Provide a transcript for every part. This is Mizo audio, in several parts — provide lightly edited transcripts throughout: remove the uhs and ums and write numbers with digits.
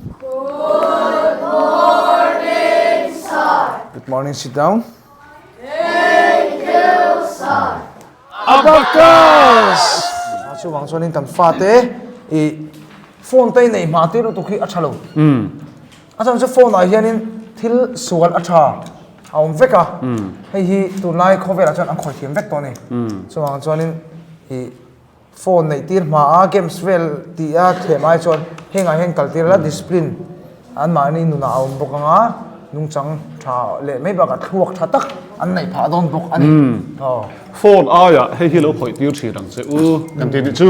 Good morning, sir. Good morning, sit down. Thank you, sir. Abacus! Chuvang chuanin kan fate i phone te nei hma tir lutuk hi a tha lo. A chhan chu phone ah hianin thil sual a tha a awm vek a. Hei hi tunlai khawvelah chuan an khawih thiam vek tawh a ni. Chuvang chuanin i Phone neih tir hma a games vel tih a thlem ai chuan hengah hian kal tir la discipline an mahni nunah a awm bawk anga nungchang tha leh mai bakah thluak tha tak an neih phah dawn bawk a ni. Aw. Phone aiah hei hi lo khawih tir thin ang che u kan tih nih chu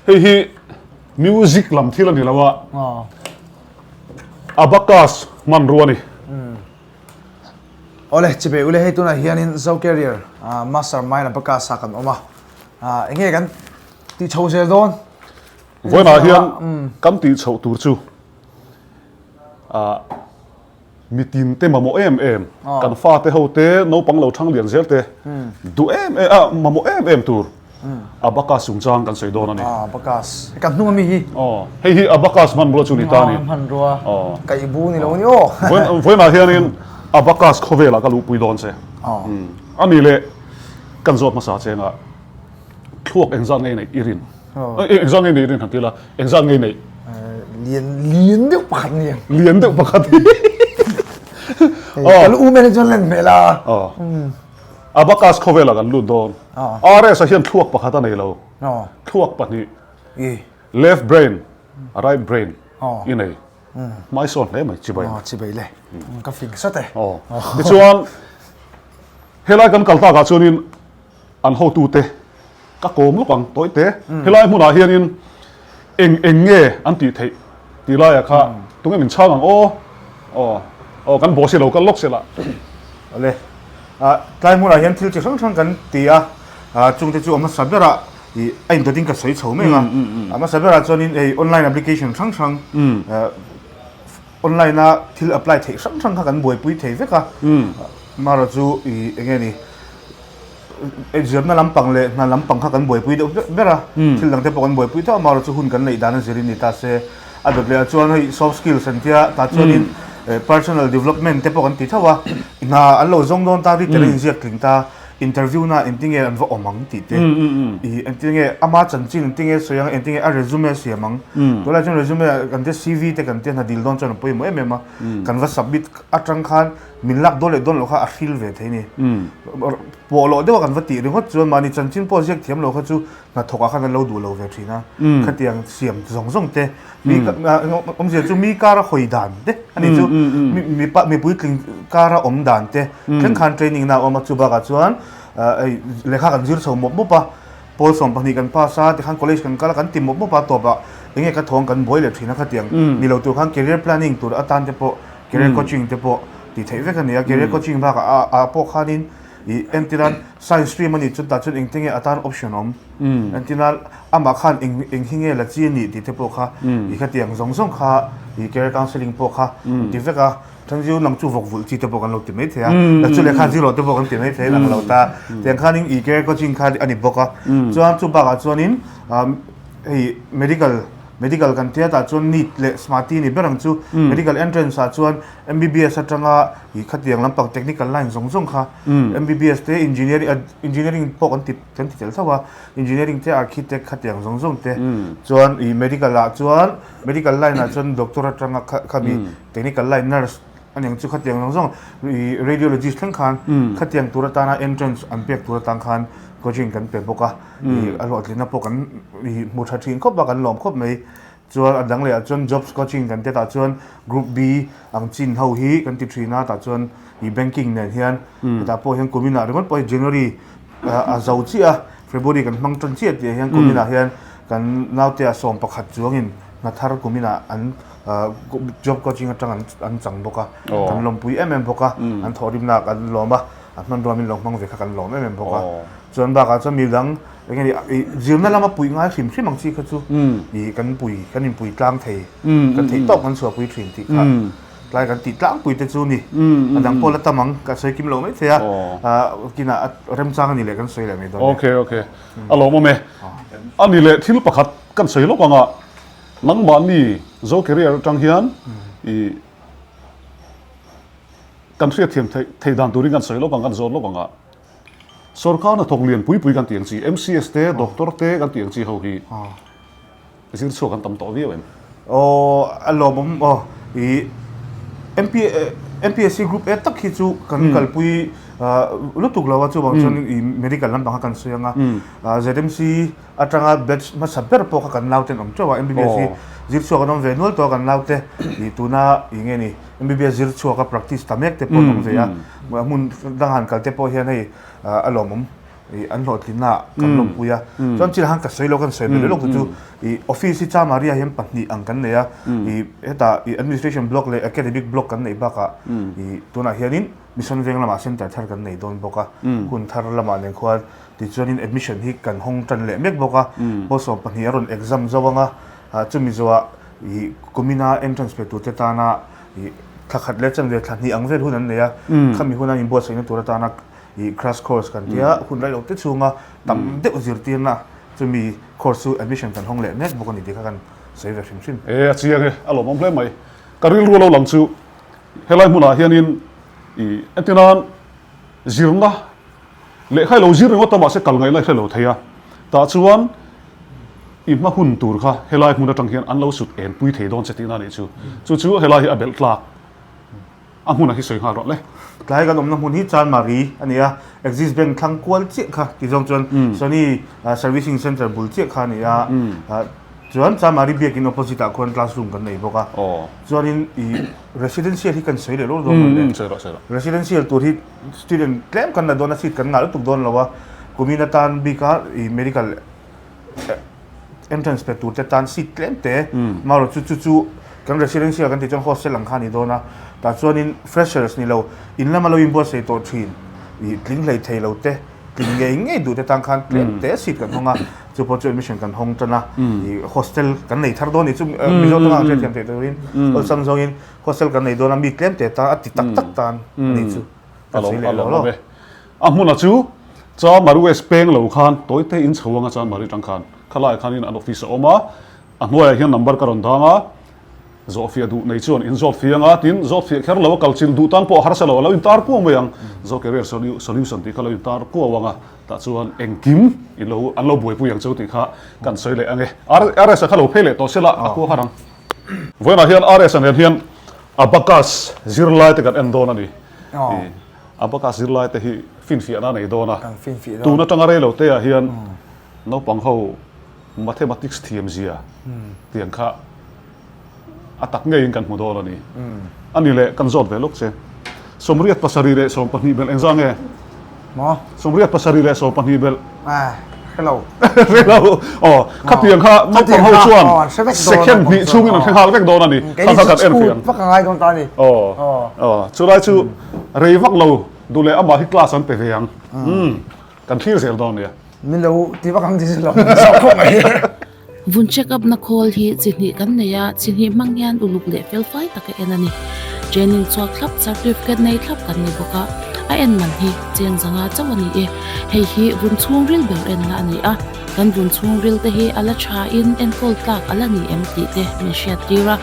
hei hi music lam thil a ni lo a abacus hmanrua a ni. Awle chibe ule hei tunah hianin Zo Carrier Master Mind Abacus ah kan awm a. Eng nge kan tih chho zel dawn? Vawiinah hian kan tih chhoh tur chu mitin te mamawh em em, kan fate ho te, naupang lo thang lian zel te duh em em a, mamawh em em tur Abacus chungchang kan sawi dawn a ni. Abacus, kan hnung ami hi. Aw, hei hi Abacus hmanrua chu ni ta a ni. Hmanrua, kaih bu ni lo ni aw. Vawiinah hianin Abacus khawvelah ka luhpui dawn che. A ni leh. Kan zawt hmasa chengah thluak engzat ngei neih i rin? Engzat ngei neih i rin han ti la, engzat ngei neih? Lian lian deuh pakhat ni ang. Lian deuh pakhat. Ka lu men chuan len hmel a. Abacus khawvelah kan lut dawn. RS ah hian thluak pakhat a nei lo. Thluak pahnih. Left brain, right brain i nei. Hmaisawn hle mai chibai. Chibai le. Ka fing sat e. Tichuan Helai kan kal takah chuanin an hotute ka kawm lawk ang tawih te. Helai hmunah hianin eng eng nge an tih theih tih laiah kha tunge min chhang ang aw? Aw, aw kan boss hi lo kal lawk se lah. Awle, ah tlai hmunah hian thil chi hrang hrang kan ti a, ah chungte chu a hmasa berah ih a indawtin ka sawi chho mek a. A hmasa berah chuanin hei online application hrang hrang ah Online a thil apply theih hrang hrang kha kan buaipui thei vek a, marawh chu ih eng nge ni zirna lampang leh hna lampang kha kan buaipui deuh ber a, thil dang te pawh kan buaipui tho a, marawh chu hun kan neih dan a zir in ni ta se, a dawt leh ah chuan hei soft skills an tia tah chuanin personal development te pawh kan ti tho a, hna an lo zawng dawn ta written a inziak tling ta. Interview na engtin nge an va awm ang tih te, ih engtin nge ama chanchin engtin nge sawi ang, engtin nge a resume siam ang. Tunlai chuan resume ah kan tia CV te kan tia hna dil dawn chuan a pawimawh em em a, kan va submit atang khan min lak dawn leh dawn loh kha a hril ve thei a ni. Pawh loh deuh a kan va tih ringawt chuan mahni chanchin pawh ziak thiam loh kha chu hnathawk ah khan an lo duh lo ve thin a, khatiang siam zawng zawng te mi awmzia chu mi kara hawi dan te a ni chu mipa mipui tling kara awm dan te thleng khan training na a awm a chu bakah chuan hei lehkha kan zir chho mawp mawp a pawl 12 kan pass a tikhan college kan kal a kan ti mawp mawp a tawpah enge ka thawng kan buai leh thin a khatiang ni lo tur khan career planning tur atan te pawh career coaching te pawh tih theih vek a ni a career coaching bakah a ah pawh khanin Ih, entirna science stream a nih chu tah chuan engte nge atan option awm? Entirna amah khan eng eng hi nge la chi a nih tih te pawh kha ih khatiang zawng zawng kha ih career counselling pawh kha an ti vek a. Thanziu nang chu vawk vulh chi te pawh kan lo ti mai thei a, la chu lehkha zir loh te pawh kan ti mai thei lang lo ta. Tiang khanin ih career coaching kha a ni bawk a. Chuan chu bakah chuanin hei medical medical kan tia tah chuan NEET leh SMARTI ni ber ang chu medical entrance ah chuan MBBS atanga ih khatiang lampang technical line zawng zawng kha MBBS te engineering engineering pawh kan ti kan ti tel tho a engineering te architect khatiang zawng zawng te chuan ih medical ah chuan medical line ah chuan doctor atanga kha khami technical line nurse aniang chu khatiang zawng zawng ih radiologist thleng khan khatiang tur atana entrance an pek tur atang khan coaching kan pe bawk a ih a hlawhtlinna pawh kan ih hmu tha thin khawp a kan lawm khawp mai. Chuan a dang leh ah chuan jobs coaching kan tet ah chuan group B ang chin ho hi kan ti thin a tah chuan ih banking nen hian hetah pawh hian kumin ah ringawt pawh hi January a zo chiah a February kan hmang tan chiah tih ah hian kumin ah hian kan naute ah 11 chuangin hna thar kumin ah an job coaching atang an an chang bawk a kan lawmpui em em bawk a an thawhrimna ah kan lawm a a hmanrua min lo hmang ve kha kan lawm em em bawk a chuan bakah chuan mi dang eng nge ni zirna lama puih ngai hrim hrim ang chi kha chu ih kan pui kan inpui tlang thei kan theih tawk kan chhuahpui thin tih kha tlai kan tih tlangpui te chu ni a dang pawh la tam ang ka sawi kim lo mai thei a kinah a remchang a ni leh kan sawi leh mai dawn nia. Okay okay a lawmawm e a ni leh thil pakhat kan sawi lawk ang a. Nangmahni Zo Career atang hian i kan hriatthiam theih thei dan turin kan sawi lawk ang, kan zawt lawk ang a. Sorkar hnathawk lian pui pui kan tih ang chi, MCS te, Doctor te kan tih ang chi ho hi zir chhuak an tam tawh viau em? Aw, a lawmawm aw. I MP, MPSC Group A tak hi chu kan kalpui lutuk lo a, chuvang chuan i medical lampang kha kan sawi ang a. ZMC atanga batch hmasa ber pawh kha kan naute an awm teuh a, MBBS hi zir chhuak an awm ve nual tawh a kan naute ih tuna ih nge ni MBBS zir chhuak a practice ta mek te pawh an awm ve a, hmun dang han kal te pawh hian hei a lawmawm ih an hlawhtlinna ah kan lawmpui a, chuan chilh han ka sawi lo kan sawi ve lawk te chu ih office hi Chamaria hian pahnih ang kan nei a, ih hetah ih administration block leh academic block kan neih bakah ih tunah hianin Mission veng lamah center thar kan nei dawn bawk a, hun thar lamah nen khuan Tichuanin admission hi kan hawng tan leh mek bawk a, Pawl 12 a rawn exam zo ang a, chumi zawhah ih kumina entrance pe turte tana ih thla khat leh chanve thla hnih ang vel hun an nei a, khami huna inbuatsaihna tur atana ih crash course kan tia hun rei lo te chhunga tam deuh zirtirna chumi course chu admission kan hawng leh mek bawk a ni tih kha kan sawi ve hrim hrim. E a chiang e, a lawmawm hle mai. Ka rilru lo lang chu helai hmunah hianin ih entirnan zirna Lehkha i lo zir ringawt a mahse kal ngaihna i hre lo thei a, tah chuan i hma hun tur kha helai hmun atang hian an lo sut en pui thei dawn che tihna a nih chu. Chu chu helai hi a belh tlak a hmunah hi sawi nghal rawh le. Tlai kan awmna hmun hi Chanmari a ni a, Axis Bank thlang kual chiah kha ti zawng chuan Sony Servicing Centre bul chiah kha a ni a, chuan Chanmari biakin opposite ah khuan classroom kan nei bawk a, chuanin i residential hi kan sawi leh lawk dawn a ni. Residential tur hi Student tlem kan la dawn a, seat kan ngah lutuk dawn lo a, kumin atan bika ih medical entrance pe tur te tan seat tlem te marawh chu chu chu kan residential kan tih chuan hostel ang kha a ni dawn a, tah chuanin freshers ni lo in lama lo inbuatsaih tawh thin ih tling hlei thei lo te tling ngei ngei duh te tan khan tlem te seat kan hawng a, chu pawh chu admission kan hawng tan a, ih hostel kan nei thar dawn a ni chu Mizo tanga ang hriatthiam theih turin awlsam zawngin Hostel kan nei dawn a mi tlem te tan a ti tak tak tan a nih chu ka sawi leh lo lo. A hmuna chu Chamar West peng lo khan tawite in chho anga Chamar atang khan khalaiah khanin an office a awm a, a hnuaiah hian number ka rawn dang a, zawhfiah duh nei chuan in zawt fiang a, tin zawtfiah kher lo a kal chilh duh tan pawh a harsa lo a lo intar kuau mai ang, Zo Career Solution tih kha lo intar kuau ang a, tah chuan engkim in lo an lo buaipui ang chu tih kha kan sawi leh ang e. RS-a kha lo phei leh tawh sela a khua har ang. Vawiinah hian RS-a nen hian Abacus zirlai te kan en dawn a ni. Abacus zirlai te hi finfiahna a nei dawn a. Tun atanga rei lo te ah hian naupang ho mathematics thiam zia tiang kha a tak ngeiin kan hmu dawn a ni. A ni leh kan zawt ve lawk che. Sawmriat pasarih leh 12 belh engzah nge? Maw? Sawmriat pasarih leh 12 belh. Ah, hre lo. Hre lo. Aw, khatiang kha naupang ho chuan second hnih chhungin an hre nghal vek dawn a ni. Kha kha kan en fiah. Vak a ngai dawn ta a ni. Aw, aw, chulai chu rei vak lo duh leh amah hi class an pe ve ang. Kan thlir zel dawn nia. Min lo ti vak ang ti chu lo zawk khawp mai. Vun check up na khawl hi chi hnih kan nei a, chi hnih hmang hian uluk leh felfai taka en a ni. Training chhuak thlap certificate nei thlap kan ni bawk a, a en man hi cheng zanga chauh a ni e. Hei hi vun chhungril ber enna a ni a, kan vun chhungril te hi a la tha in enkawl tlak a la ni em tih te min hriat tir a,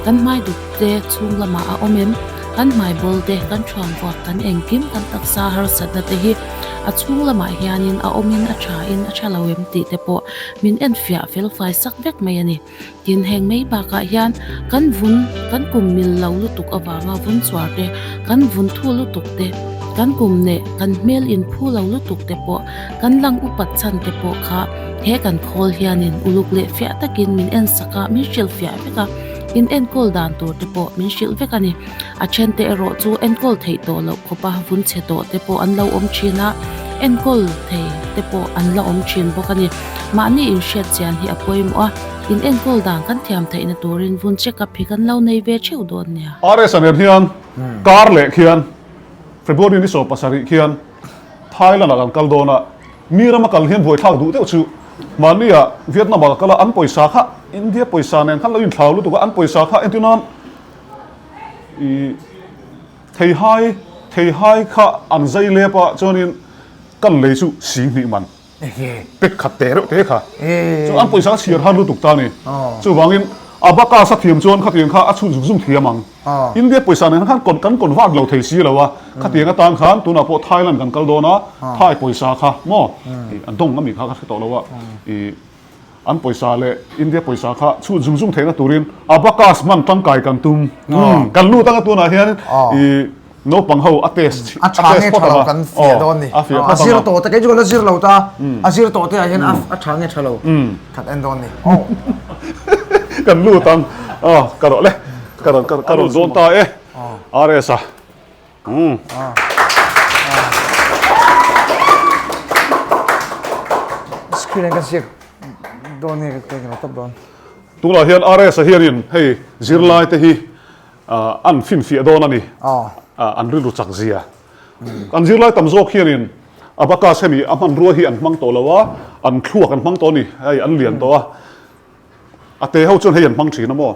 kan hmai duk te chhung lamah a awm em, kan hmai bawl te, kan thuam vuak, kan engkim, kan taksa harsatna te hi a chhung lamah hianin a awmin a tha in a tha lo em tih te pawh Min enfiah fel fai sak vek mai a ni. Tin, heng mai bakah hian kan vun, kan kum mil lo lutuk avanga vun chuar te, kan vun thu lutuk te, kan kum neh, kan hmel inphu lo lutuk te pawh, kan lang upat chhan te pawh kha he kan khawl hianin uluk leh fiah takin min ensak a, min hrilh fiah vek a, in enkawl dan tur te pawh min hrilh vek a ni. A thente erawh chu enkawl theih tawh loh khawpa vun chhe tawh te pawh an lo awm thin a, enkawl thei te pawh an la awm thin bawk a ni. Mahni inhriat chian hi a pawimawh a, in enkawl dan kan thiam theihna turin vun check up hi kan lo nei ve theuh dawn nia. RS a nen hian kar leh khian February ni 17 khian Thailand ah kan kal dawn a, mi rama kal hian buaithlak duh deuh chu mahni ah Vietnam ah ka kal a, an pawisa kha India pawisa nen khan lo inthlau lutuk a, an pawisa kha entir nan I theihai theihai kha an zai lep a chuanin kan lei chu sing hnih man pek khat te reuh te kha chuan an pawisa a chhiar har lutuk ta a ni chuvangin. Abacus a thiam chuan khatiang kha a chhun zung zung thiam ang. India pawisa nen khan kan convert lo thei si lo a, khatiang atan khan tunah pawh Thailand kan kal dawn a, Thai pawisa kha maw a dawng ami kha ka hre tawh lo a, ih an pawisa leh India pawisa kha chhun zung zung theihna turin Abacus hman tangkai kan tum. Kan lut anga tunah hian ih Naupang ho a test a tha nge tha lo kan fiah dawn ni. A zir tawh te kei chu ka la zir lo ta. A zir tawh te ah hian a tha nge tha lo kan en dawn ni. Kan lut ang. Aw ka rawh le. Ka rawn ka rawn dawn ta e. RS a. Screen an ka ziak dawn nge ka lo tawp dawn. Tunah hian RS a hianin hei zirlai te hi An finfiah dawn a ni. An rilru chak zia. An zirlai tam zawk hianin abacus hemi a hmanrua hi an hmang tawh lo a, an thluak an hmang tawh a ni. Hei an lian tawh a. A te ho chuan hei an hmang thin a maw?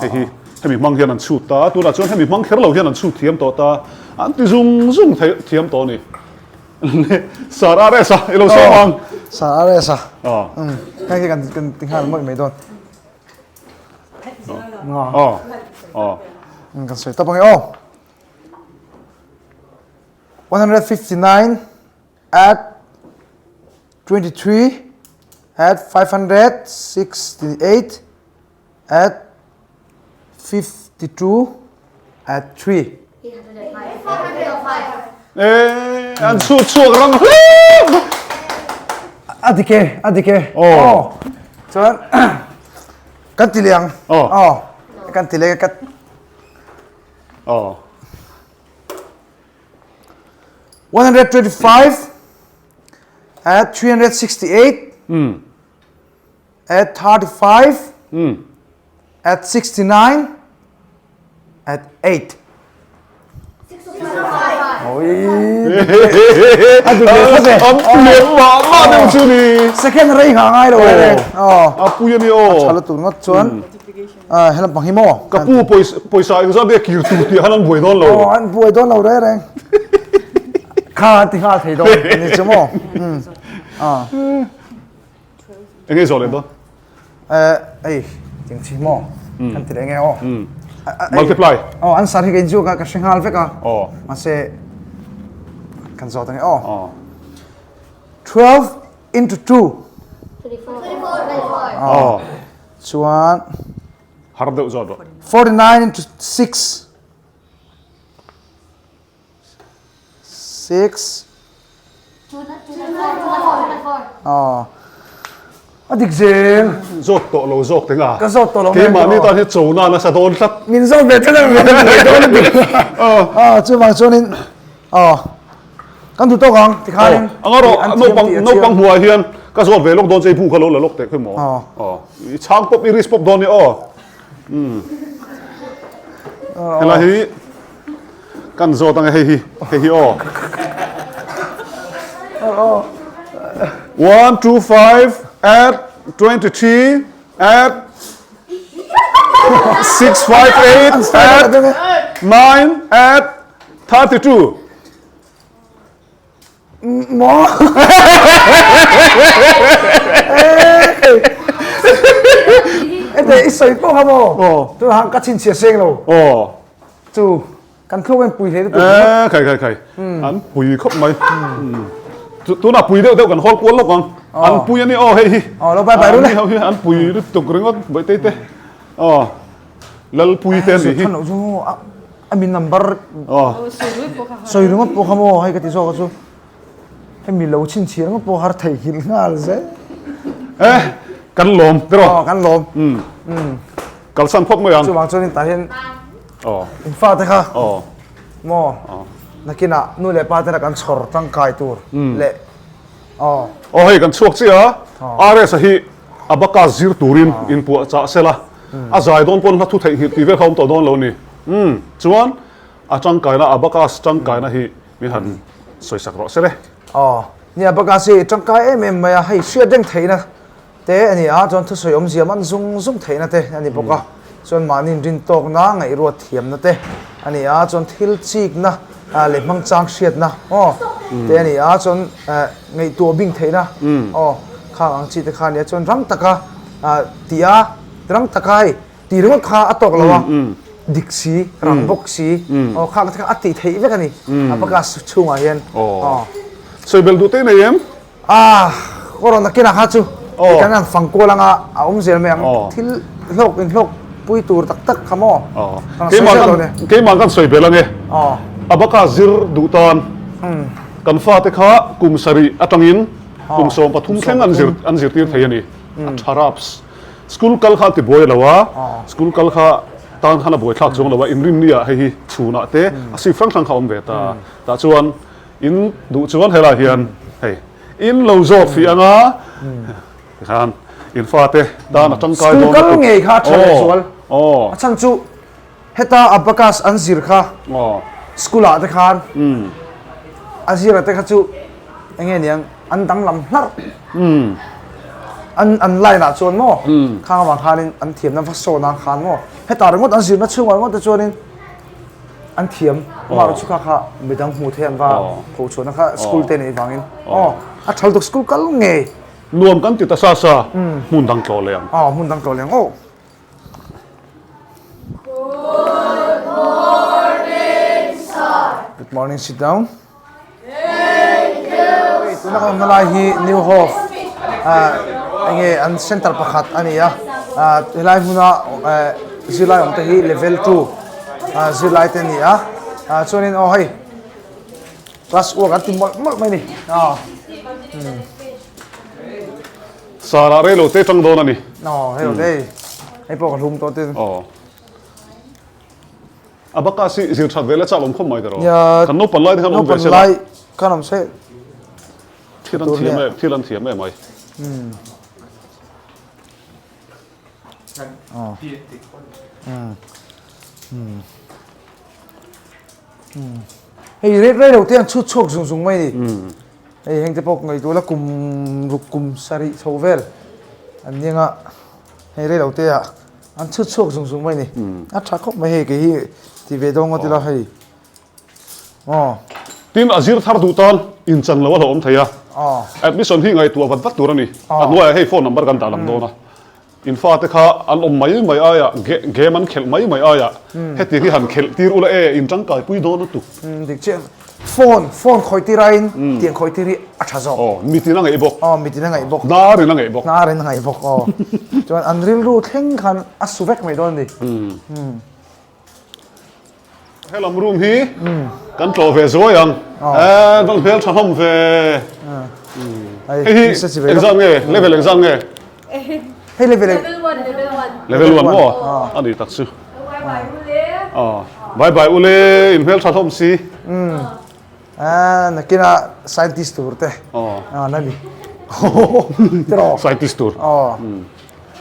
Hei hi hemi hmang hian an chhut ta a, tunah chuan hemi hmang kher lo hian an chhut thiam tawh ta. An ti zung zung thiam tawh a ni. Sir RS a, i lo sawm ang. Sir RS a. Hei hi kan ti nghal mawih mai dawn. Kan sawi tawp ang e aw. 159 at 23 at 568 at 52 at 3. Eh, an chhuak chhuak rang hle. A dik e, a dik e. Oh. Chuan kan ti leh ang. Oh. Oh. Kan ti leh ka Oh. 125 at 368 Mm. at 35 Mm. at 69 at 8. Second rei ngha ngai lo re. A pui ani aw. Chala tur ngat chuan. Helam pang hi maw? Ka pu pawisa engzat nge kir tur tih khan an buai dawn lo. Aw an buai dawn lo re reng. Kha an ti nghal thei dawn ani chu maw? Enge zawh leh dawn? Ei, ting chi maw? Kan ti leh nge aw. Multiply. Aw, an sar hi ka inzu ka ka hre nghal vek a. Aw. Mahse kan zawt ange aw. Aw. 12 into 2. 24. Aw. Chuan har deuh zawt rawh. 49 into 6. 6 Aw a dik zel. Zawt tawh lo zawk teng a. Ka zawt tawh lo mai. Keimahni tan hi cho na nasa dawn tlat. Min zawt ve tlat ang dawn a dik. Aw chuvang chuanin aw kan duh tawk ang tikhanin. Anga rawh naupang naupang hmuah hian ka zawt ve lawk dawn che i bu kha lo la lawk teh khawi maw. Aw i chhang pawp i risk pawp dawn ni aw. Helai hi Kan zawt ang e hei hi, hei hi aw. 1, 2, 5, at 23, at 6, 5, 8, at 9, at 32. Maw? Ete i sawi pawh kha maw? Tunah khan ka chhinchhiah seng lo. Chu kan thluak in pui hle lutuk. Eh khai khai khai. An pui khawp mai. Tunah pui deuh deuh kan hawl kual lawk ang. An pui ani aw hei hi. Aw lo bye bye ru le. An hi an pui lutuk ringawt bawihtei te. Aw Lalpui te ani hi. A mi number sawi ringawt pawh kha maw hei ka ti zawk a chu hemi lo chhinchhiah ringawt pawh har theihnghilh nghal zel. Eh kan lawm tiraw? Aw kan lawm. Kalsan phawt mai ang. Chuvang chuan in tah hian in fate kha maw nakinah nu leh pa tena kan chhawr tangkai tur leh aw. Aw hei kan chhuak chiah a RS a hi a baka zir turin inpuahchah sela A zai dawn pawn hla thu theihnghilh tih vel kha awm tawh dawn lo ni. Umm, chuan a tangkaina, abacus tangkaina hi min han sawi sak rawh se le. Aw, ni abacus hi tangkai em em mai a, hei hriat reng theihna te a ni a, chuan thusawi awmzia man zung zung theihna te a ni bawk a, chuan mahni inrin tawkna, ngaihruat thiamna te a ni a, chuan thil chikna leh hmangchang hriatna aw te a ni a, chuan ngaihtuah bing theihna aw khang ang chi te kha a ni a, chuan rang taka tih a. Rang taka hei Tih ringawt kha a tawk lo a, dik si, rang bawk si, aw kha kha a tih theih vek a ni abacus chhungah hian. Aw. Sawi belh duh te nei em? Ah, corona kinah kha chu kan han fang kual anga a awm zel mai ang. Thil hlawk inhlawk pui tur tak tak kha maw? Keimah kan keimah kan sawi belh ange. Abacus zir duh tan kan fate kha kum sarih atangin kum 13 thleng an zir an zirtir thei a ni. A tha raps. School kal kha a ti buai lo a, school kal kha tan khan a buai thlak chuang lo a, inrinni ah hei hi chhunah te a sip hrang hrang kha a awm ve ta. Tah chuan in duh chuan helai hian hei in lo zawk fih anga tikhan in fate tan a tangkai dawn lutuk. School kal ngei kha a tha leh zual. A chhan chu Heta abacus an zir kha school ah te khan a zir a te kha chu enge niang an danglam hlarh an an line ah chuan maw khang avang khanin an thiamna va sawn ang khan maw heta ringawt an zirna chhungah ringawt te chuanin an thiam amaherawhchu kha kha midang hmuh theih an va phochhuahna kha school te neih vangin aw a tha lutuk school kal ngei nuam kan ti ta sa sa hmun dang tlawh leh ang aw hmun dang tlawh leh ang aw. Good morning, sir. Good morning, sit down. Thank you, sir. Tuna kan awmna lai hi New Hope enge an center pakhat a ni a. Helai hmuna zirlai awm te hi level 2 zirlai te a ni a. Chuanin aw hei class work an ti mawlh mawlh mai a ni. Sarah rei lo te tang dawn a ni. Aw hei lo te hei pawh ka hlum tawh tin. Aw. Abacus hi zir that ve la chak awm khawp mai tiraw. Kan naupan lai te khan awm ve se la. Naupan lai khan awm se. Thil an thiam em thil an thiam em mai. Aw. Hei rei rei lo te an chhut chhuak zung zung mai ni. Hei heng te pawh ngaihtuah la kum ruk kum sarih chho vel an nia hei rei lo te ah an chhut chhuak zung zung mai a ni a tha khawp mai hei kei hi ti ve dawn ngawt ila hei aw. Tin a zir thar duh tan inchan lo a hlauhawm thei a admission hi ngaihtuah vat vat tur a ni a hnuaiah hei phone number kan dah lang dawn a. In fate kha an awm mai mai aiah, game an khelh mai mai aiah hetiang hi han khelh tir ula e, in tangkai pui dawn lutuk. Dik chiah. Phone, phone khawih tir aiin tiang khawih tir hi a tha zawk. Aw, mitin a ngaih bawk. Aw, mitin a ngaih bawk. Hnarin a ngaih bawk. Hnarin a ngaih bawk, aw. Chuan an rilru thleng khan a su vek mai dawn a ni. Helam room hi kan tlawh ve zuai ang. Eee kan hmel tha hlawm ve. Hei hi engzat nge? Level engzat nge? Hei level Level 1 level 1. Level 1 maw? A ni tak chu. Bye bye ule. Aw bye bye ule in hmel tha hlawm si. Aaa nakina scientist tur te. Aw na ni. Tiraw. Scientist tur. Aw.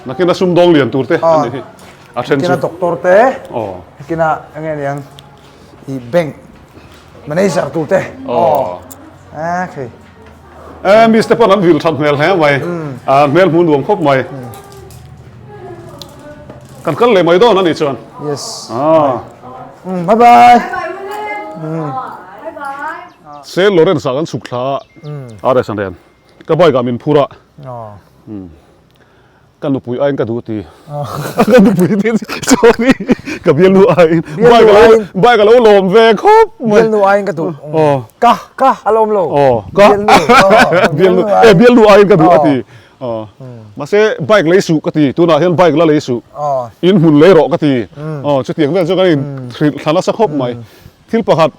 Nakina sumdawng lian tur te an nih hi. A then chu. Nakina doctor te. Aw. Nakina enge niang i bank manager tur te. Aw. A khei. Eh miss te pawn an vil that hmel hle mai. A hmel hmu nuam khawp mai. Kan kal leh mai dawn a nih chuan. Yes. Ah. Bye bye. Bye bye. Saint Lawrence ah kan chhuk thla a. RS an ren. Ka bike ah min phur a. Ka nupui aiin ka duh ti. Ka nupui ti chuan ka bialnu aiin. Bialnu aiin. Bike a lo lawm ve khawp mai. Bialnu aiin ka duh. Ka ka a lawm lo. Ka. Bialnu. E bialnu aiin ka duh a ti. Mahse bike lei suh ka ti. Tunah hian bike la lei suh. In hmun lei rawh ka ti. Chutiang vel chu kan in hrilh thla nasa khawp mai. Thil pakhat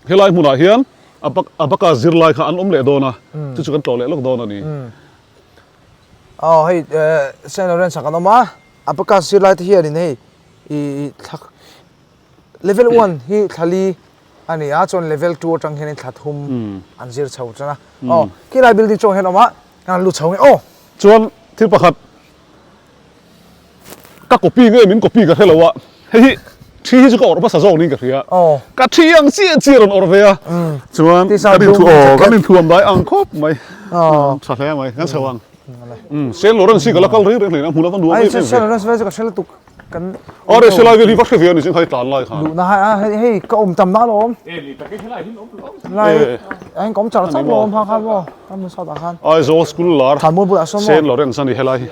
helai hmunah hian Abacus zirlai kha an awm leh dawn a, chu chu kan tlawh leh lawk dawn a ni. Aw hei Saint Lawrence ah kan awm a, Abacus zirlai te hianin hei ih thla level one hi thla li a ni a, chuan level two atang hianin thla thum an zir chho tan a. Aw khilai building chungah hian awm a, kan lut chho nge aw. Chuan thil pakhat Ka copy nge min copy ka hre lo a, hei hi thi hi chu ka awrh hmasa zawk niin ka hria. Ka thi ang chiah chiah rawn awrh ve a, chuan kan inthu aw kan inthuam dai ang khawp mai, tha hle mai kan chho ang. Saint Lawrence hi ka la kal reng reng hlei na hmun a va nuam em em ve. Saint Lawrence vel chu ka hre lutuk kan. Aw re helai vel hi va hre ve a ni ching khai tlan lai khan. Luhna hei hei ka awm tam na alawm. Lai a ka awm char char lawm ha khan maw ka hmun sawtah khan. Aizawl school lar Thlanmual bulah sawn maw. Saint Lawrence a ni helai hi.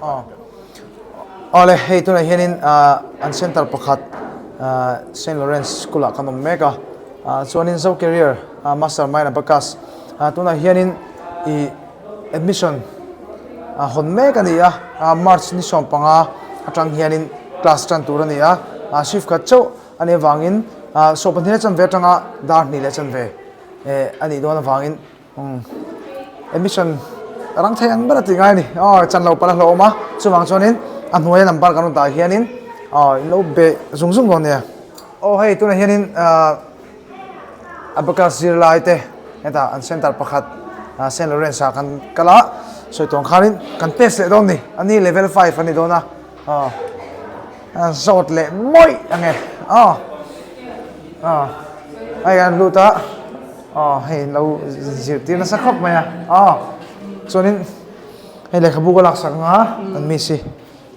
Awle, hei tunah hianin an centre pakhat Saint Lawrence School ah kan awm mek a, chuanin Zo Career Master Mind Abacus tunah hianin ih admission hawn mek a ni a, March ni 15 atang hianin class tan tur a ni a, shift khat chauh a nih avangin 12 leh chanve atanga dar hnih leh chanve a nih dawn avangin Admission rang thei ang ber a tih ngai a ni. Aw chan lo palh a hlauhawm a, chuvang chuanin a hnuaia number kan rawn dah hianin aw in lo be zung zung dawn nia. Aw hei tunah hianin Abacus zirlai te hetah an centre pakhat Saint Lawrence ah kan kal a, sawi tuang khanin kan test leh dawn a ni. A ni level 5 a ni dawn a, aw zawt leh mawih ang e aw aw hei an lut a. Aw hei lo zirtir nasa khawp mai a aw chuanin hei lehkhabu ka laksak anga an miss hi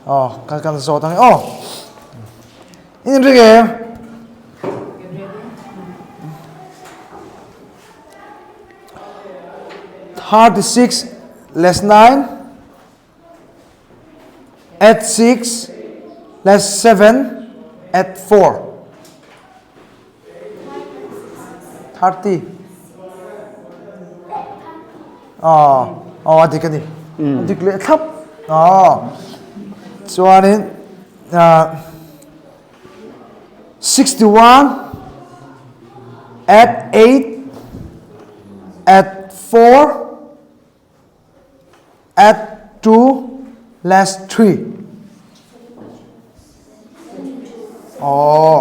aw kan kan zawt ang e aw in inring em 36 less 9 at 6 less 7 at 4 30 Aw aw a dik a ni a dik leh thlap aw chuanin 61 at 8 at 4 Add 2 less 3. Aw,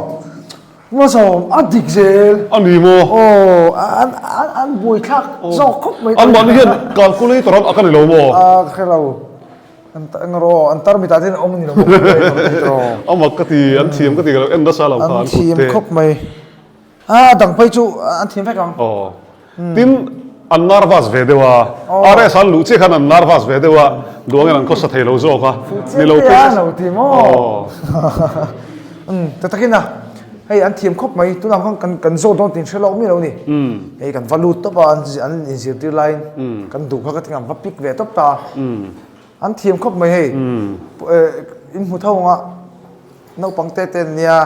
Masawm a dik zel. A ni maw? Aw, an an an buai thlak zawk khawp mai. An mahni hian calculator an ak a ni lo maw? A hre lo. An eng rawh an tarmit ah te hian a awm a ni lo maw calculator te hi tiraw? A mak ka ti, an thiam ka ti ka lo en nasa lo kha an thiam khawp mai. A dang phei chu an thiam vek ang. Aw. Tin, an nervous ve deuh a. RS an luh chiah khan an nervous ve deuh a, duangin an khawsa thei lo zawk a. Ni lo phei chu. Lo ti maw? Umm, ta takin a, hei an thiam khawp mai, tunah khan kan kan zawt dawn tih hre lawk miah lo ni. Hei kan va lut tawp a, an inzirtir laiin kan duh kha ka ti ang, va pick ve tawp ta a. An thiam khawp mai hei. In hmu tho ang a. Naupang te te an nia.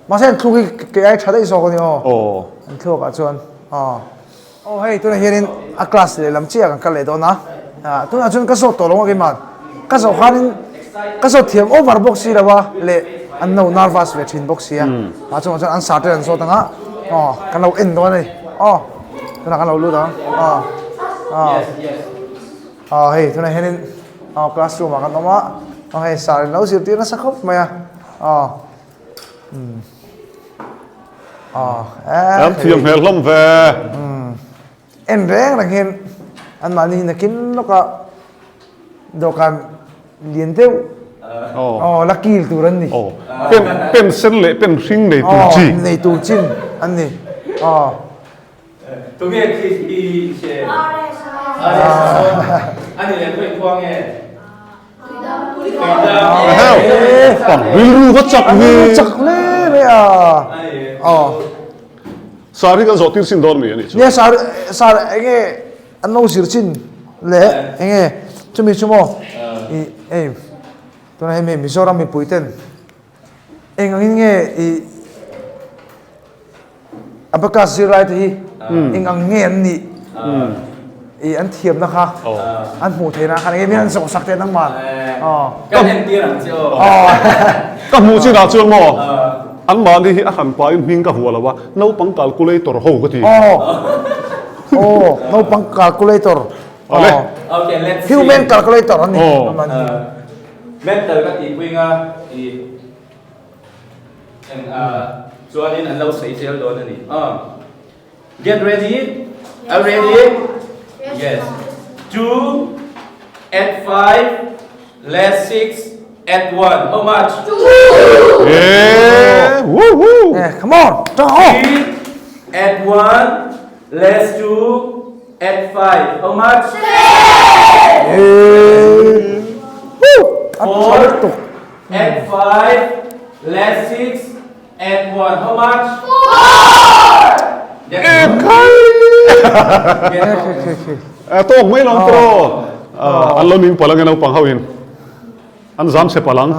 Mahse an thluk hi kei ai tha daih zawk a ni aw. Aw. An thluak ah chuan aw. Aw hei tunah hianin a class lehlam chiah kan kal leh dawn a. Ah tunah chuan ka zawt tawh lo a keimah. Ka zawh khanin ka zawt thiam over bawk si lo a leh an lo nervous ve thin bawk si a. Ah chungah chuan an sir te an zawt ang a. Aw kan lo en dawn a ni. Aw tunah kan lo lut ang. Aw aw. Aw hei tunah hianin aw classroom ah kan awm a aw hei sir in lo zirtir nasa khawp mai a aw umm aw eh An thiam hmel hlawm ve. Umm en reng reng hian an mahni hi nakin lawka dawhkan lian deuh aw la kil tur an ni. Aw pen pen sen leh pen hring nei tur chi. Aw nei tur chin an ni aw. Tunge khi hi che? Ani leh khawi khua nge? Pang rilru va chak ve. Chak hle mai a. Aw. Sar hi kan zawh tir sin dawn mi ani chu. Nia sar sar enge an lo zir chin leh enge chumi chu maw i ei tunah hian Mizoram mipui ten eng angin nge i Abacus zirlai te hi eng ang nge an nih i an thiamna kha an hmuh theihna khan enge min an zawh sak teh nangman. Kan entir ang che aw. Ka hmuh chinah chuan maw an mahni hi a hran pahin hming ka vuah lo a, naupang calculator ho ka ti. Aw naupang calculator. Awle. Human calculator an ni. Mental ka tihpui nga i. Eng a chuanin an lo sawi zel dawn a ni. Aw. Get ready? Are ready? Yes. 2 at 5 less 6 at 1. How much? 2! Yeah! Woo woo! Yeah, come on! 3 at 1 less 2 at 5. How much? 6! Yeah! Woo! 4 Add 5, less 6, add 1. How much? 4! E kai! Tawk mai lo ang tawh. An lo ning palh ange naupang ho in. An zam che palh ang.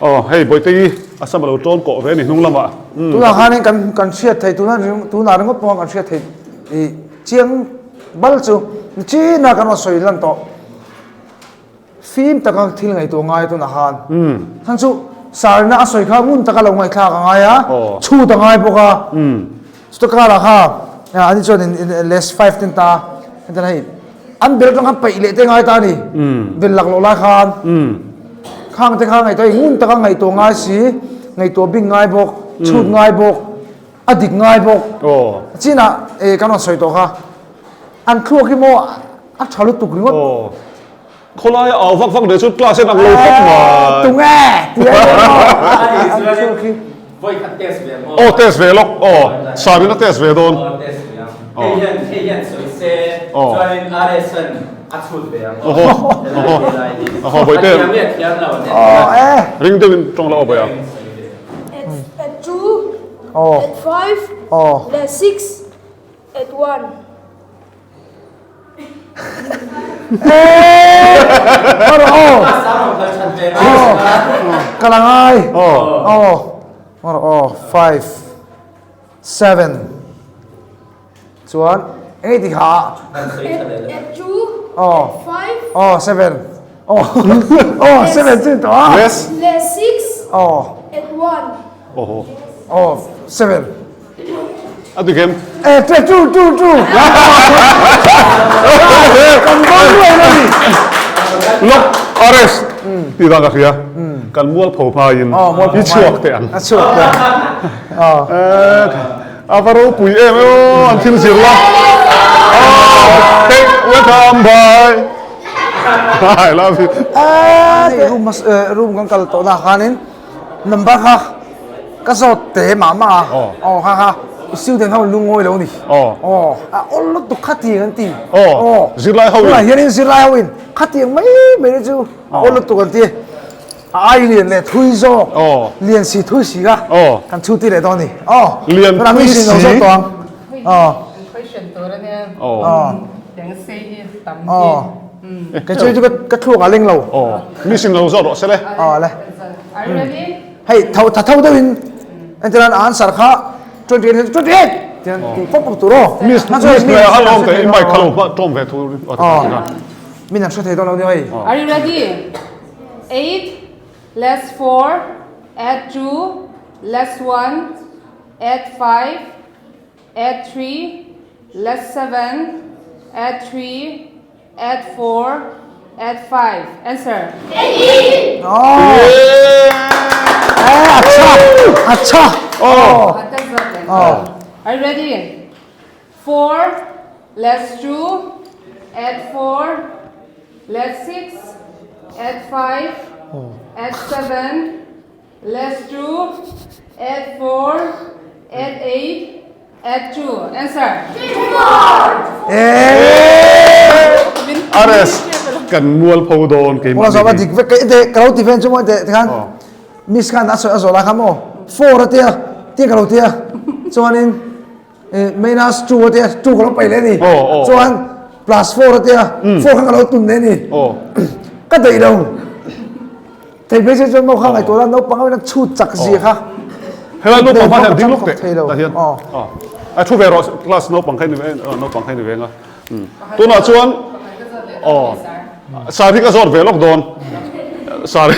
Aw hei Bawihte-i a sam a lo tawn kawh ve a ni hnung lamah. Tunah khanin kan kan hriat theih tuna tunah ringawt pawh kan hriat theih i chiang bal chu chin a kan rawn sawi lan tawh. Fim taka thil ngaihtuah ngai tunah khan chhan chu sarina a sawi kha ngun taka lo ngaihthlak a ngai a, chhut a ngai bawk a. Chuta karah kha ani chuan in less five ten ta hetiang hei an bel atang khan paih leh te ngai ta a ni. Bel lak loh lai khan khang te kha ngaihtuah hei ngun taka ngaihtuah ngai si, ngaihtuah bing ngai bawk, chhut ngai bawk, a dik ngai bawk. Chinah kan rawn sawi tawh kha an thluak hi maw a tha lutuk ringawt. Khawlaia au vak vak leh chu class hian ang lo khawp mai. Tunge? Ti a ni maw? Vawi khat test ve maw? Aw test ve lawk aw Sarin a test ve dawn. Aw test ve ang. Hei hian hei hian sawi se chuanin RS-an a chhut ve ang aw. Oho oho Bawihte. A thiam nge thiam lo an en. Ring deuhin tawng la aw Bawiha. At 2, at 5, at 6, at 1. Ka la ngai. Aw. Aw, 5 7 chuan eng ti kha? Aw. Aw, 7. Aw. Aw, 7 chu tawh a. Yes. Aw. Aw, 7. A dik em? E, che, chu, chu, chu. Kan bawl luai na ni. Lok, RS, ti dan ka hria. Kan mual pho hmain i chhuak teh ang. A chhuak teh ang. A va ropui em e aw, an thil zir la. Hey, welcome, bye. I love you. Room, room kan kal tawh na khanin number kha Ka zawt te mah mah a, aw kha kha student ho lungawi lo ni. Aw a awl lutuk khatiang an ti. Aw zirlai ho in. Tunah hianin zirlai ho in khatiang mai mai te chu a awl lutuk an ti. A ai lian leh thui zawk. Lian si thui si kha kan chhuti leh dawn ni. Aw lian thui si. Zawt tawh ang. Aw. Question tur a nia. Aw. Tiang sei hi tam hi. Kei chu ka thluak a leng lo. Aw mission lo zawt rawh se le. Aw le. Are you ready? Hei tho tha tho deuhin entirnan a answer kha 28 28 tian ti pawp pawp tur aw. Miss miss hnuai a awm teh i mic kha lo hma tawm ve thu Min an hre thei dawn lo nia hei. Are you ready? 8 less 4 add 2 less 1 add 5 add 3 less 7 add 3 Add 4, add 5. Answer. 18. Oh. Acha, acha. Oh. Oh. Are you ready? 4 less 2, add 4, less 6, add 5, add 7, less 2, add 4, add 8, add 2. Answer. RS kan mual pho dawn keimah Mual zawh a dik vek ka te ka lo ti ven chu maw te khan miss khan a sawi a zawh lai kha maw 4 a tia tia ka lo tia chuanin minus 2 a tia 2 ka lo paih leh ni chuan plus 4 a tia 4 kha ka lo tun leh ni ka daih lo Thei phei se chuan kha ngaihtuah la naupang ho in an chhut chak zia kha. Helai naupang hma hian ding lawk teh tah hian a thu ve rawh class naupang kha i ni ve naupang kha i ni ve nga tunah chuan aw sar hi ka zawt ve lawk dawn sar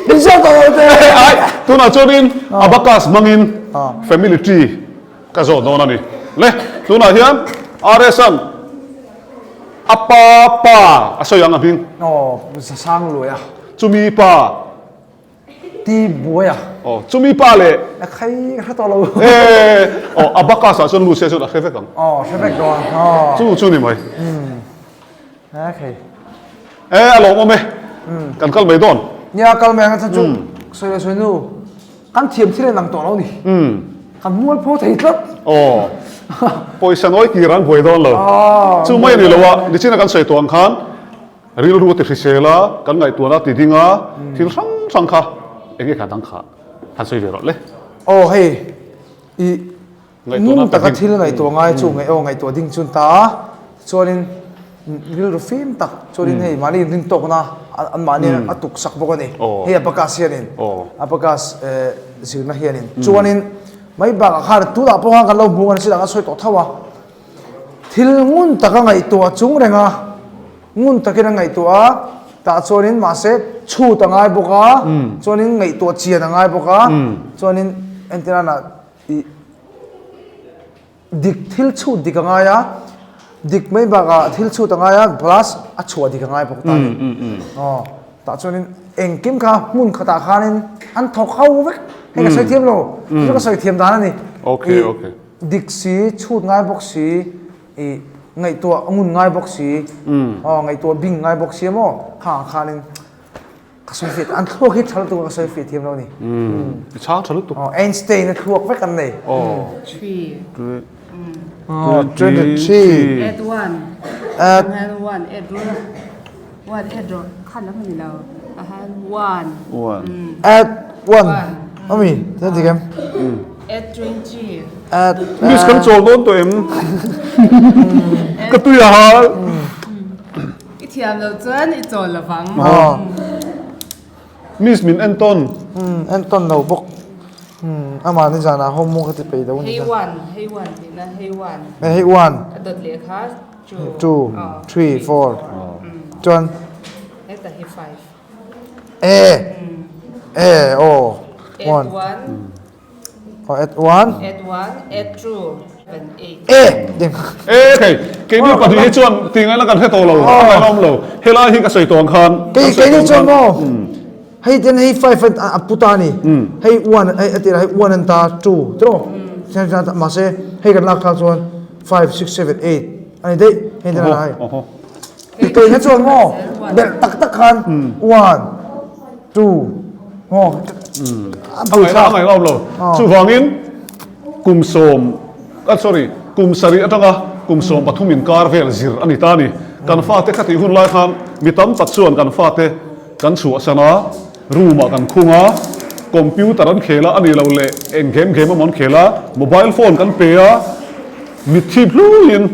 Min zawt tawh lo teh ai tunah chuanin abacus hmangin family tree ka zawt dawn a ni le tunah hian RS an A pa pa a sawi ang a hming. Aw, Zasang luai a. Chumi pa. Ti buai a. Aw, chumi pa leh. A khai ka hre tawh lo. Eh, aw, abacus ah chuan lut se chuan a hre vek ang. Aw, hre vek dawn. Aw. Chu chu ni mai. Umm. A khai. Eh, a lawmawm e. Kan kal mai dawn. Nia, kal mai ang a chu sawi leh sawi nu. Kan thiam thil en ang tawh lo ni. Kan mual pho thei tlat. Aw. Pawisa nawi tir an buai dawn lo. Chu mai a ni lo a, nichina kan sawi tawh ang khan rilru a ti hrisel a, kan ngaihtuahna a ti ding a, thil hrang hrang kha eng nge kha dang kha han sawi ve rawh le. Aw hei i ngun taka thil ngaihtuah ngai chu aw ngaihtuah ding chun ta a, chuanin. Rilru fim tak chuanin hei mahni inrintawkna anmahni a tuk sak bawk a ni. Hei Abacus hianin Abacus zirna hianin chuanin mai bakah khan tunah pawh khan kan lo hmu a ni chutah kan sawi tawh tho a. Thil ngun taka ngaihtuah chung renga ngun takin a ngaihtuah a tah chuanin mahse chhut a ngai bawk a chuanin ngaihtuah chian a ngai bawk a chuanin entirana ih Dik thil chhut dik a ngai a, dik mai bakah thil chhut a ngai a, plus a chhuah dik a ngai bawk ta a ni. Aw, tah chuanin engkim kha hmun khatah khanin an thawk ho vek, hei ka sawi thiam lo, chu chu ka sawi thiam dan a ni. Okay, okay. Dik si, chhut ngai bawk si, ih ngaihtuah ngun ngai bawk si, aw ngaihtuah bing ngai bawk si emaw khangah khanin Ka sawi fiah an thluak hi tha lutuk a ka sawi fiah thiam lo ni. I chhang tha lutuk. Oh, Einstein a thluak vek an nei. Oh. Three. Oh, 23. Add one. Add. Add one. Add one. Add ro. Khan lam ni lo. Ahan one. One. Add one. Ami, tin ti kem. Add 20. Add. Miss kan chawl dawn tawh em? Ka tui a hal. I thiam loh chuan i chawl lo vang. Miss min entawn. Umm entawn lo bawk. Umm amah ni zanah homework a ti peih lo a ni Hei one, hei one tihna hei one. Eh hei one. A dawt leh kha two. Two, three, four. Chuan. Heta hi five. Eh. Eh aw. One. One. Oh, add one. Add one, add two, and eight. Eh, ding. Eh, kei, kei mi pahnih hi chuan ti ngaihna kan hre tawh lo, a ngaihna awm lo. Helai hi ka sawi tawh ang khan. Kei, kei ni chuan maw? Hei ten hei five a pu ta ni. Hei one, hei a tirah hei one an ta two, tiraw? Mahse, hei kan lak thlak chuan five, six, seven, eight a ni daih. Hei ten a hei. Kei kha chuan maw? Belh tak tak khan one, two, maw? A ngaihna a ngaihna awm lo. Chuvangin kum sawm, ah sorry, kum sarih atanga kum 13 inkar vel zir a ni ta a ni. Kan fate kha tih hun lai khan mi tam tak chuan kan fate kan chhuahsan a, room ah kan khung a, computer an khel a, a nih loh leh eng game game emaw an khel a, mobile phone kan pe a, Mitthi hluiin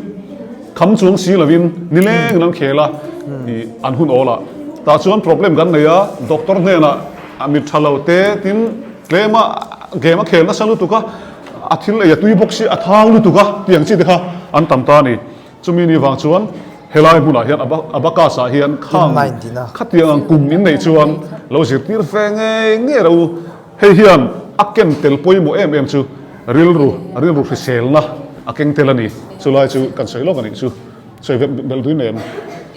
kham chuang si lovin nilengin an khel a, ih an hun awl a. Tah chuan problem kan nei a, doctor hnenah a mit tha lo te tin tlem a game a khel nasa lutuk a, a thil ei a tui bawk si a thang lutuk a tih ang chi te kha an tam ta a ni. Chumi ni vang chuan helai hmunah hian abacus ah hian khang khatiang ang kum in neih chuan lo zirtir ve ngei ngei ro. Hei hian a ken tel pawimawh em em chu rilru, rilru hriselna a keng tel a ni. Chulai chu kan sawi lawk a nih chu. Sawi ve belh duin em?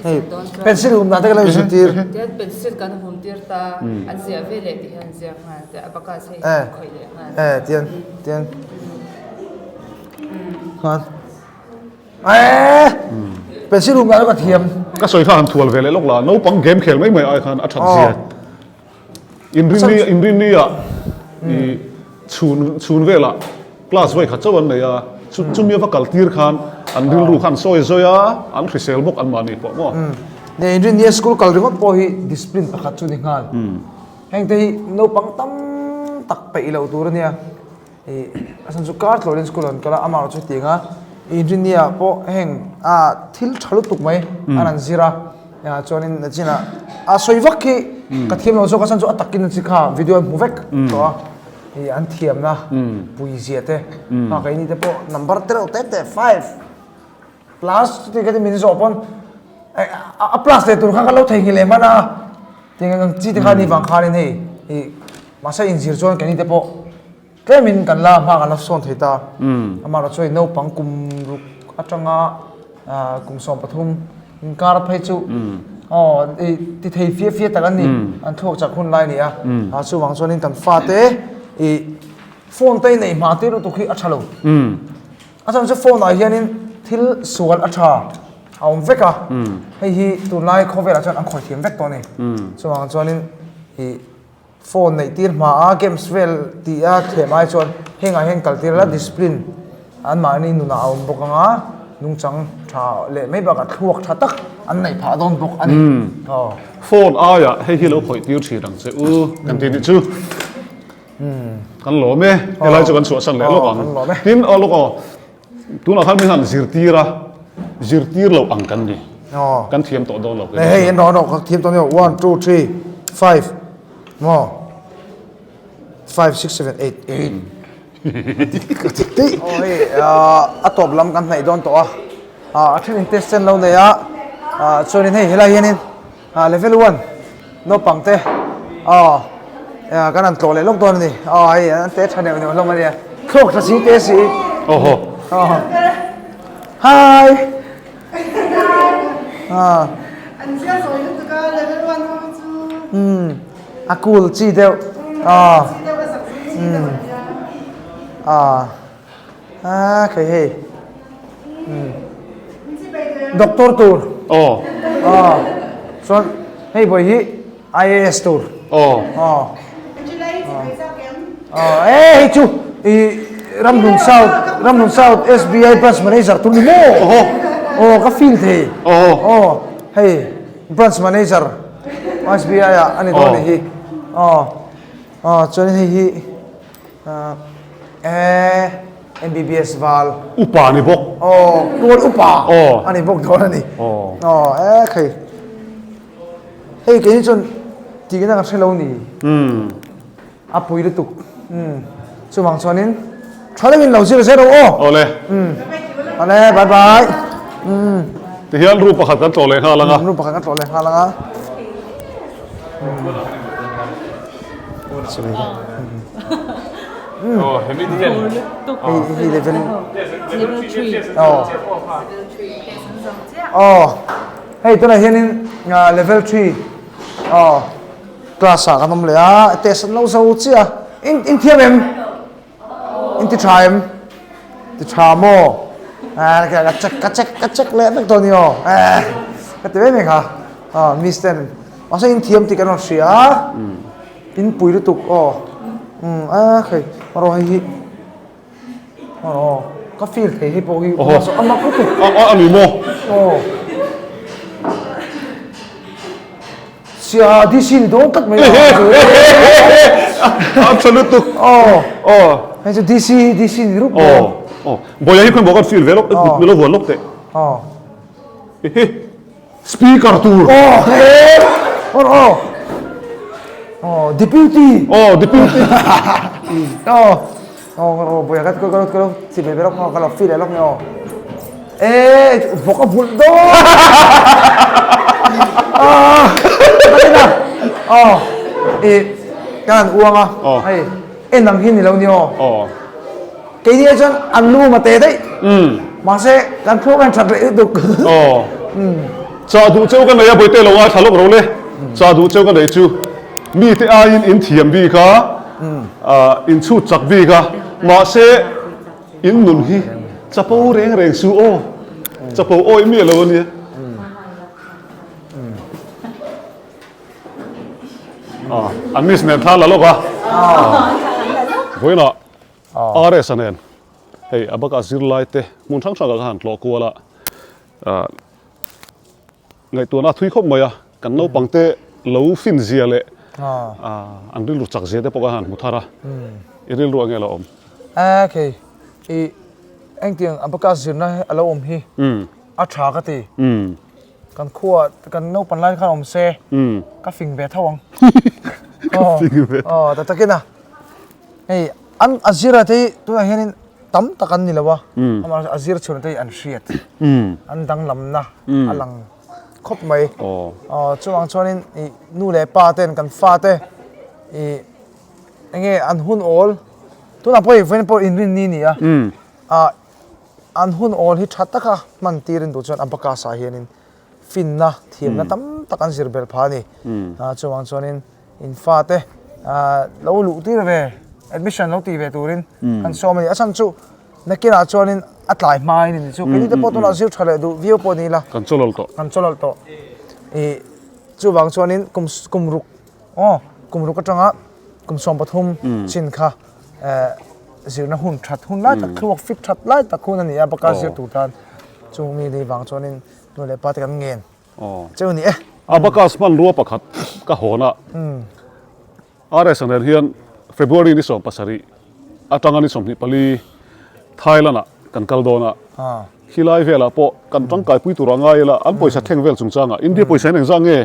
Hei pencil hum dan te kan lo inzirtir. Tian pencil kan hum tir ta, an ziah ve leh tih hian ziak nghal te, abacus hei hi khawih leh nghal. Eh, tian, tian. Khan. Eh! Pencil hum dan chu ka thiam. Ka sawi kha han thual ve leh lawk la, naupang game khel mai mai ai khan a that zia. Inrinni inrinni ah i chhun chhun velah class vawi khat chauh an nei a, chu chumi ava kal tir khan an rilru khan sawi zawi a, an hrisel bawk an mahni pawh maw. Nia inrinni a school kal ringawt pawh hi discipline pakhat chu ni nghal. Heng te hi naupang tam tak peih loh tur a nia. I a chhan chu kar tlawlin school an kal a, amah chu hetiang a inrinni ah pawh heng a thil tha lutuk mai an an zir a, ah chuanin a chinah a sawi vak khi ka thiam lo zawk a chhan chu a takin a chi kha video an hmu vek tawh a, i an thiamna pui zia te kha keini te pawh number te reuh te te five plus chuti kha min zawh pawn a plus leh tur kha ka lo theihnghilh leh hman a, tiang ang chi te kha ni vang khanin hei i mahse inzir chuan keini te pawh Tlemin kan la hma kan la sawn thei ta. Amaherawh chuan naupang kum ruk atanga kum 13 inkar phei chu aw ti thei fia fia tak an ni. An thluak chak hun lai a ni a. Chuvang chuanin kan fate i phone te neih hma tir lutuk hi a tha lo. A chhan chu phone ah hianin thil sual a tha a awm vek a. Hei hi tunlai khawvelah chuan an khawi thiam vek tawh a ni. Chuvang chuanin i Phone neih tir hma a games vel tih a thlem ai chuan hengah hian kal tir la discipline an mahni nunah a awm bawk anga nungchang tha leh mai bakah thluak tha tak an neih phah dawn bawk a ni. Aw. Phone aiah hei hi lo khawih tir thin ang che u kan tih nih chu kan lawm e helai chu kan chhuahsan leh lawk ang tin aw lawk aw tunah khan min han zirtir a zirtir loh ang kan ni. Kan thiam tawh dawn lo. Hei en rawh en rawh ka thiam tawh nia 1 2 3 5 maw 5 6 7 8 8 Aw hei a tawp lam kan hnaih dawn tawh a a then in test sen lo nei a chuanin hei helai hianin level 1 naupang te aw kan han tlawh leh lawk dawn a ni aw hei an te tha neuh neuh hlawm a nia thluak tha si te si awhaw hi An zia zawi lutuk a level 1 ho chu a cool chi deuh a chi deuh a zak zui chi deuh an nia a a khei hei doctor tur aw a chuan hei bawi hi IAS tur aw aw aw e hei chu i Ramhlun South Ramhlun South SBI branch manager tur ni maw aw ka feel thei aw aw hei branch manager SBI ah a ni dawn a nih hi aw aw chuan hei hi eh MBBS val upa ni bawk aw tual upa aw a ni bawk dawn a ni aw aw eh khei hei keini chuan tihna ka hre lo ni a pui lutuk chuvang chuanin tha deuhin lo zir zel rawh aw awle awle bye bye tihian room pakhat kan tlawh leh nghal ang a room pakhat kan tlawh leh nghal ang a Oh, hemi te hian hei hei level level 3 aw aw hei tunah hianin level 3 aw Class ah kan awm leh a, test an lo zo chiah a, in in thiam em? In ti tha em? Ti tha maw? Eh ka check ka check ka check leh vek dawn ni aw eh ka ti mai mai kha aw miss ten mahse in thiam tih kan rawn hria a, in pui lutuk aw umm eh khei erawh hei hi Aw, ka feel thei hei pawh hi a mak lutuk. A a ni maw? Aw. Sia DC ni dawn tak mai. A tha lutuk. Aw. Aw. Hei chu DC DC ni rup dawn. Aw. Aw. Bawia hi khawi maw kan feel ve lawk, mi lo vuan lawk teh. Aw. Speaker tur. Aw he. Aw aw. Aw deputy. Aw deputy. Aw. Aw aw boya ka ka ka chi be lok ka lo feel lok ni aw. Eh vok a vul do. Ah. Takina. Aw. E kan uang a. Hei en ang hi ni lo ni aw. Aw. Keini ah chuan an lu ma te daih. Mahse kan thluak a inthat reh lutuk. Aw. Chah duh cheu ka nei a, Bawihte lo ngaithla lawk ro le. Chah duh cheu ka nei chu mite aiin in thiam bik a, in chhut chak bik a, mahse in nun hi chapo reng reng su aw. Chapo awih miah lo a nia. An miss nen thla la lawk a. Vawiinah RS a nen hei a bakah zirlai te hmun hrang hrangah ka han tlawh kual a, ngaihtuahna a thui khawp mai a, kan naupang te lo fin zia leh an rilru chak zia te pawh ka han hmu thar a, i rilru enge lo awm? A khei i engtiang a baka zirna a lo awm hi a tha ka ti. Kan khua kan naupan lai khan awm se ka fing ve tho ang. Ka fing ve. Aw ta takin a. Hei an a zira te hi tunah hianin tam tak an ni lo a, amaherawhchu a zir chhunah te hi an hriat, an danglamna a lang khawp mai. Aw chuvang chuanin ih nu leh pa ten kan fa te ih eng nge an hun awl tunah pawh hei vawiin pawh inrinni a ni a, ah an hun awl hi tha taka hman tir in duh chuan a bakasa ah hianin finna thiamna tam tak an zir belh phah a ni. Chuvang chuanin in fate lo luh tir ve admission lo tih ve turin kan sawm a ni. A chhan chu nakinah chuanin a tlai hmain a ni chu keini te pawh tunah zir tha leh duh viau pawh ni ila. Kan chawlawlh tawh. Kan chawlawlh tawh. Ih chuvang chuanin kum kum ruk aw kum ruk atanga kum 13 chin kha zirna hun that hun lai tak thluak fit that lai tak hun a ni a baka zir tur tan chung mi ni vang chuanin Nu leh pa te kan ngen cheu ni e. Abacus hmanrua pakhat ka hawn a, RS a nen hian February ni 17 atanga ni 24 Thailand ah kan kal dawn a. Khilai velah pawh kan tangkaipui tur a ngai ila, an pawisa thleng vel chungchangah India pawisa hian engzah nge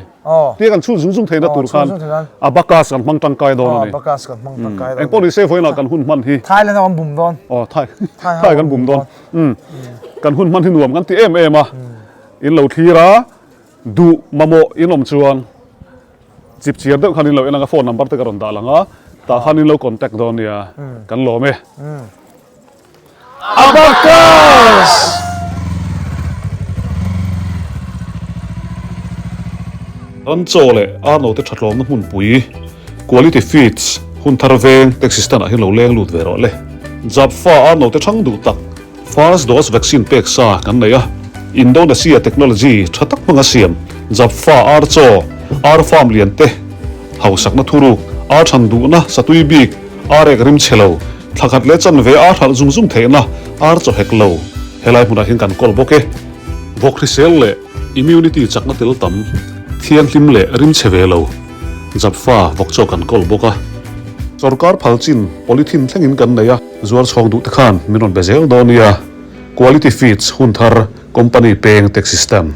tia kan chhun zung zung theihna tur khan abacus kan hmang tangkai dawn a ni. Engpawh ni se vawiinah kan hun hman hi. Thailand ah kan bum dawn. Aw Thai Thai kan bum dawn. Kan hun hman hi nuam kan ti em em a, in lo thlir a, duh mamawh in awm chuan Chip chiar deuh khan in lo en ang a, phone number te ka rawn dah lang a, tah khan in lo contact dawn nia, kan lawm e. Abacus! Ram chaw leh ar note tha tlawmna hmunpui, Quality Feeds, hun thar veng taxi stand ah hian lo leng lut ve rawh le. Japfa ar note thang duh tak, First dose vaccine pek sa kan nei a, Indonesia technology tha tak hmanga siam Japfa ar chaw, ar farm lian te, hausakna thuruk, ar than duhna satui bik, ar ek rim chhe lo, thla khat leh chanve ar hralh zung zung theihna ar chaw hek lo helai hmunah hian kan kawl bawk e. Vawk hrisel leh immunity chakna tel tam, thianghlim leh rim chhe ve lo Japfa vawk chaw kan kawl bawk a. Sorkar phal chin polythene thlengin kan nei a. Zuar chhawng duh te khan min rawn be zel dawn nia, Quality Feeds hun thar company peng taxi stand.